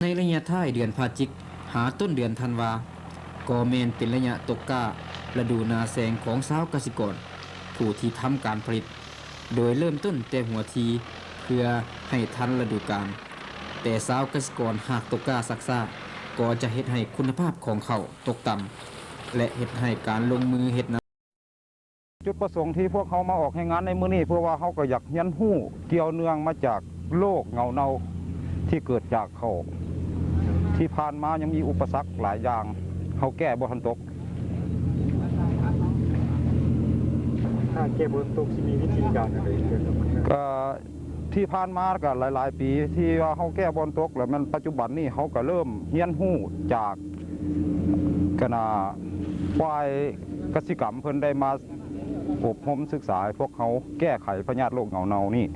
ໃນໄລຍະທ້າຍເດືອນພະຈິກ ຫາຕົ້ນເດືອນທັນວາ ກໍແມ່ນເປັນໄລຍະຕົກກ້າລະດູນາແຊງຂອງຊາວກະສິກອນຜູ້ທີ່ທຳການຜະລິດ, ໂດຍເລີ່ມຕົ້ນແຕ່ຫົວທີເພື່ອໃຫ້ທັນລະດູການ, ແຕ່ຊາວກະສິກອນຫາກຕົກກ້າຊັກຊ້າ ກໍຈະເຮັດໃຫ້ຄຸນນະພາບຂອງເຂົ້າຕົກຕ່ຳ ແລະ ເຮັດໃຫ້ການລົງມືເຮັດນາ ຈຸດປະສົງທີ່ພວກເຮົາມາອອກແຮງງານໃນມື້ນີ້ ເພາະວ່າເຮົາກໍຢາກຮຽນຮູ້ກ່ຽວເນື່ອງມາຈາກໂລກເຫງົາເນົ່າທີ່ເກີດຈາກເຂົ້າ. ທີ່ຜ່ານມາຍັງມີອຸປະສັກຫຼາຍຢ່າງ ເຮົາແກ້ບໍ່ທັນຕົກ. ຖ້າແກ້ບໍ່ທັນຕົກ ຊິມີວິທີການອັນໃດເກີດຂຶ້ນ? ກໍທີ່ຜ່ານມາກໍຫຼາຍໆປີທີ່ວ່າເຮົາແກ້ບໍ່ທັນຕົກ ແລ້ວແມ່ນປັດຈຸບັນນີ້ເຮົາກໍເລີ່ມຮຽນຮູ້ຈາກ ຄະນະຝ່າຍກະສິກຳ ເພິ່ນໄດ້ມາອົບຮົມສຶກສາໃຫ້ພວກເຮົາແກ້ໄຂພະຍາດໂລກເຫງົາເນົ່ານີ້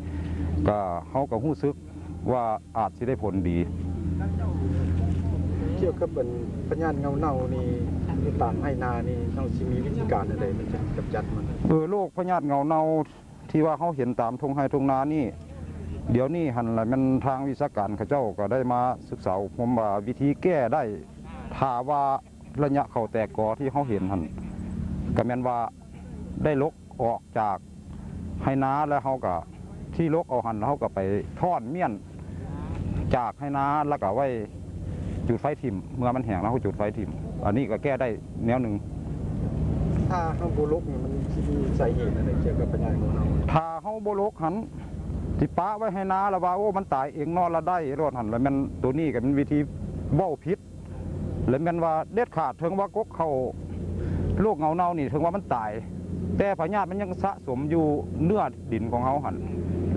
ກະ ເຮົາກໍຮູ້ສຶກວ່າອາດຊິໄດ້ຜົນດີ. ກ່ຽວກັບອັນພະຍາດເຫງົາເນົ່ານີ້ ຢູ່ຕາມໄຮ່ນານີ້ ເຮົາຊິມີວິທີການອັນໃດມັນຈະກຳຈັດມັນ? ເອີ ໂລກພະຍາດເຫງົາເນົ່າ ທີ່ວ່າເຮົາເຫັນຕາມທົ່ງໄຮ່ທົ່ງນານີ້ ດຽວນີ້ຫັ້ນລະແມ່ນທາງວິຊາການເຂົາເຈົ້າກໍໄດ້ມາສຶກສາອົບຮົມວ່າວິທີແກ້ໄດ້ ຖ້າວ່າໄລຍະເຂົ້າແຕກກໍທີ່ເຮົາເຫັນຫັ້ນ ກໍແມ່ນວ່າໄດ້ລົກອອກຈາກໄຮ່ນາ ແລ້ວເຮົາກໍທີ່ລົກເອົາຫັ້ນ ເຮົາກໍໄປທ້ອນມ້ຽນ ຈາກໄຮ່ນາ ແລ້ວກໍໄວ້ຈູດໄຟຖິ້ມ ເມື່ອມັນແຫ້ງແລ້ວເຮົາຈູດໄຟຖິ້ມ ອັນນີ້ກໍແກ້ໄດ້ແນວໜຶ່ງ. ຖ້າເຮົາບໍ່ລົກນີ້ ມັນຊິມີສາເຫດອັນໃດກ່ຽວກັບພະຍາດຂອງເຮົາ? ຖ້າເຮົາບໍ່ລົກຫັ້ນ ຊິປະໄວ້ໃຫ້ນາລະວ່າ ໂອ້ ມັນຕາຍເອງເນາະ ລະໄດ້ໂລດຫັ້ນ ລະແມ່ນໂຕນີ້ກໍແມ່ນວິທີເວົ້າຜິດ ລະແມ່ນວ່າເດັດຂາດ ເຖິງວ່າກົກເຂົ້າໂລກເຫງົາເນົ່ານີ້ ເຖິງວ່າມັນຕາຍ ແຕ່ພະຍາດມັນຍັງສະສົມຢູ່ເນື້ອດິນຂອງເຮົາຫັ້ນ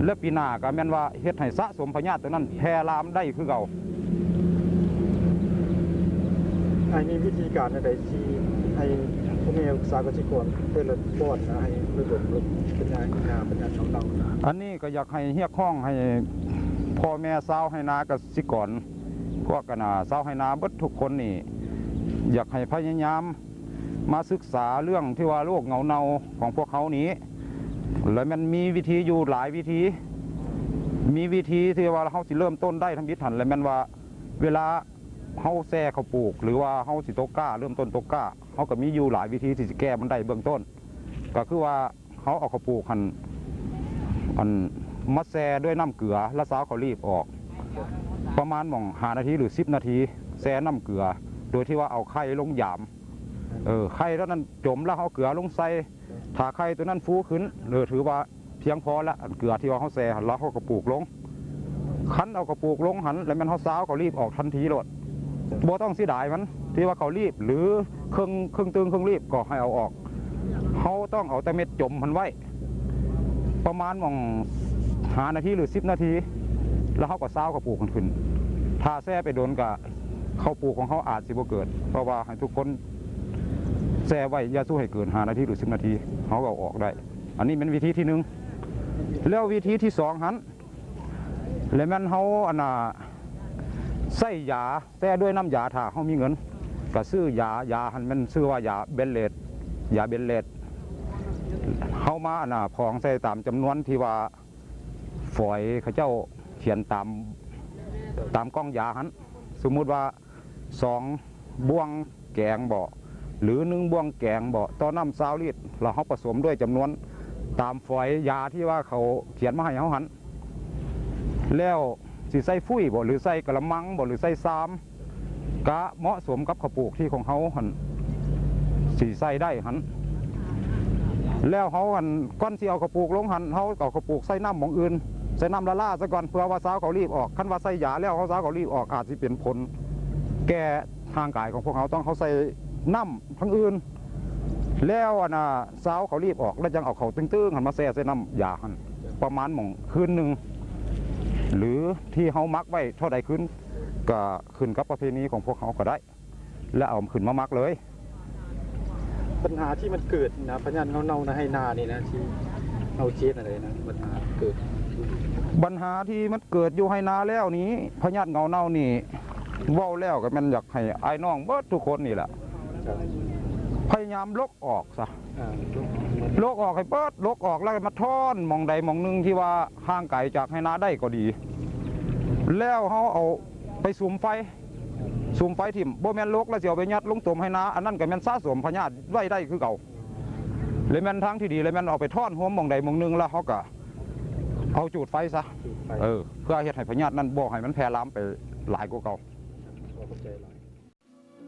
ແລະ ປີໜ້າກໍແມ່ນວ່າເຮັດໃຫ້ສະສົມພະຍາດໂຕນັ້ນແຜ່ລາມໄດ້ຄືເກົ່າ. ອ້າຍມີວິທີການແນວໃດ ທີ່ໃຫ້ພໍ່ແມ່ຊາວກະສິກອນແຕ່ລະບ່ອນນະ ໃຫ້ລະດົມລົງພະຍາດ ຍາພະຍາດເຫງົາເນົ່ານະ? ອັນນີ້ກໍຢາກໃຫ້ຮຽກຮ້ອງໃຫ້ພໍ່ແມ່ຊາວໄຮ່ນາກະສິກອນ ພວກ ອັນນາ ຊາວໄຮ່ນາເບິດທຸກຄົນນີ້ ຢາກໃຫ້ພະຍາຍາມ ມາສຶກສາເລື່ອງທີ່ວ່າໂລກເຫງົາເນົ່າຂອງພວກເຮົານີ້ ແລະ ແມ່ນມີວິທີຢູ່ຫຼາຍວິທີ ມີວິທີທີ່ວ່າເຮົາຊິເລີ່ມຕົ້ນໄດ້ທຳອິດຫັ້ນ ແລະ ແມ່ນວ່າເວລາເຮົາແຊ່ເຂົ້າປູກ ຫຼືວ່າເຮົາຊິຕົກກ້າ ເລີ່ມຕົ້ນຕົກກ້າ ເຮົາກໍມີຢູ່ຫຼາຍວິທີທີ່ຊິແກ້ມັນໄດ້ເບື້ອງຕົ້ນ ກໍຄືວ່າເຮົາເອົາເຂົ້າປູກຫັ້ນ ອັນ ມາແຊ່ດ້ວຍນ້ຳເກືອ ແລ້ວຊາວເຂົ້າລີບອອກ ປະມານໝ່ອງຫ້ານາທີ ຫຼື ສິບນາທີ ແຊ່ນ້ຳເກືອ ໂດຍທີ່ວ່າເອົາໄຂ່ລົງຢາມ ເອີ ໄຂ່ຕົວນັ້ນຈົມແລ້ວເຮົາເອົາເກືອລົງໃສ່ ຖ້າໄຂ່ຕົວນັ້ນຟູຂຶ້ນ ເອີ ຖືວ່າພຽງພໍລະ ອັນເກືອທີ່ວ່າເຮົາແຊ່ຫັ້ນ ແລ້ວເຮົາກໍປູກລົງ ຄັນເອົາເຂົ້າປູກລົງຫັ້ນ ແລ້ວແມ່ນເຮົາຊາວເຂົ້າລີບອອກທັນທີໂລດ ບໍ່ຕ້ອງເສຍດາຍມັນ ທີ່ວ່າເຂົ້າລີບ ຫຼື ເຄິ່ງ ເຄິ່ງຕຶ່ງເຄິ່ງລີບກໍໃຫ້ເອົາອອກ ເຮົາຕ້ອງເອົາແຕ່ເມັດຈົມຫັ້ນໄວ້ ປະມານໝ່ອງຫ້ານາທີ ຫຼື ສິບນາທີ ແລ້ວເຮົາກໍຊາວເຂົ້າປູກມັນຂຶ້ນ ຖ້າແຊ່ໄປດົນກະ ເຂົ້າປູກຂອງເຮົາອາດຊິບໍ່ເກີດ ເພາະວ່າໃຫ້ທຸກຄົນແຊ່ໄວ້ ຢ່າສູ່ໃຫ້ເກີນຫ້ານາທີ ຫຼື ສິບນາທີ ເຮົາກໍເອົາອອກໄດ້. ອັນນີ້ແມ່ນວິທີທີໜຶ່ງ ແລ້ວວິທີທີສອງຫັ້ນ ແລະແມ່ນເຮົາ ອັນນ່າ ໃຊ້ຢາ ແຊ່ດ້ວຍນ້ຳຢາ ຖ້າເຮົາມີເງິນ ກໍຊື້ຢາ ຢາຫັ້ນແມ່ນຊື່ວ່າຢາເບັນເລດ ຢາເບັນເລດ ເຮົາມາ ອັນນ່າ ຜອງໃສ່ຕາມຈຳນວນທີ່ວ່າ ຝອຍເຂົາເຈົ້າຂຽນຕາມ ຕາມກ່ອງຢາຫັ້ນ ສົມມຸດວ່າ ສອງບ່ວງແກງບໍ ຫຼື ໜຶ່ງບ່ວງແກງບໍ ຕໍ່ນ້ຳຊາວລິດ ແລ້ວເຮົາປະສົມດ້ວຍຈຳນວນຕາມຝອຍຢາທີ່ວ່າເຂົາຂຽນມາໃຫ້ເຮົາຫັ້ນ ແລ້ວຊິໃສ່ຟຸ້ຍບໍ ຫຼື ໃສ່ກະລະມັງບໍ ຫຼື ໃສ່ຊາມ ກະເໝາະສົມກັບເຂົ້າປູກທີ່ຂອງເຮົາຫັ້ນ ຊິໃສ່ໄດ້ຫັ້ນ ແລ້ວເຮົາຫັ້ນ ກ່ອນຊິເອົາເຂົ້າປູກລົງຫັ້ນ ເຮົາເອົາເຂົ້າປູກໃສ່ນ້ຳໝ່ອງອື່ນ ໃສ່ນ້ຳລ້າໆຊະກ່ອນ ເພື່ອວ່າຊາວເຂົາລີບອອກ ຄັນວ່າໃສ່ຢາແລ້ວ ເຮົາຊາວເຂົາລີບອອກ ອາດຊິເປັນຜົນແກ່ຮ່າງກາຍຂອງພວກເຮົາ ຕ້ອງເຮົາໃສ່ນ້ຳທາງອື່ນ ແລ້ວ ອັນນ່າ ຊາວເຂົາລີບອອກ ແລ້ວຈັ່ງເອົາເຂົ້າຕຶງໆຫັ້ນມາແຊ່ໃສ່ນ້ຳຢາຫັ້ນ ປະມານໝ່ອງຄືນໜຶ່ງ ຫຼື ທີ່ເຮົາໝັກໄວ້ເທົ່າໃດຄືນ ກະຂຶ້ນກັບປະເພນີຂອງພວກເຮົາກໍໄດ້ ແລ້ວເອົາຂຶ້ນມາໝັກເລີຍ. ບັນຫາທີ່ມັນເກີດນະ ພະຍາດເຫງົາເນົ່າໃນໄຮ່ນານີ້ນະ ທີ່ເຮົາຊິເຮັດແນວໃດນະ ບັນຫາເກີດ? ບັນຫາທີ່ມັນເກີດຢູ່ໄຮ່ນາແລ້ວນີ້ ພະຍາດເຫງົາເນົ່ານີ້ ເວົ້າແລ້ວກໍແມ່ນຢາກໃຫ້ອ້າຍນ້ອງເບິດທຸກຄົນນີ້ແຫຼະ ພະຍາຍາມລົກອອກຊະ ອ່າ ລົກອອກໃຫ້ເບິດ ລົກອອກແລ້ວມາທ້ອນໝ່ອງໃດໝ່ອງໜຶ່ງທີ່ວ່າຫ່າງໄກຈາກໄຮ່ນາໄດ້ກໍດີ ແລ້ວເຮົາເອົາ ໄປສຸມໄຟ ສຸມໄຟຖິ້ມ ບໍ່ແມ່ນລົກແລ້ວຊິເອົາໄປຍັດລົງຕົມໄຮ່ນາ ອັນນັ້ນກໍແມ່ນສະສົມພະຍາດໄວ້ໄດ້ຄືເກົ່າ. ແລະແມ່ນທາງທີ່ດີ ແລະແມ່ນເອົາໄປທ້ອນໂຮມໝ່ອງໃດໝ່ອງໜຶ່ງ ແລ້ວເຮົາກໍເອົາຈູດໄຟຊະ ຈູດໄຟ ເອີ ເພື່ອເຮັດໃຫ້ພະຍາດນັ້ນບໍ່ໃຫ້ມັນແຜ່ລາມໄປຫຼາຍກວ່າເກົ່າ. ຂໍຂອບໃຈຫຼາຍ.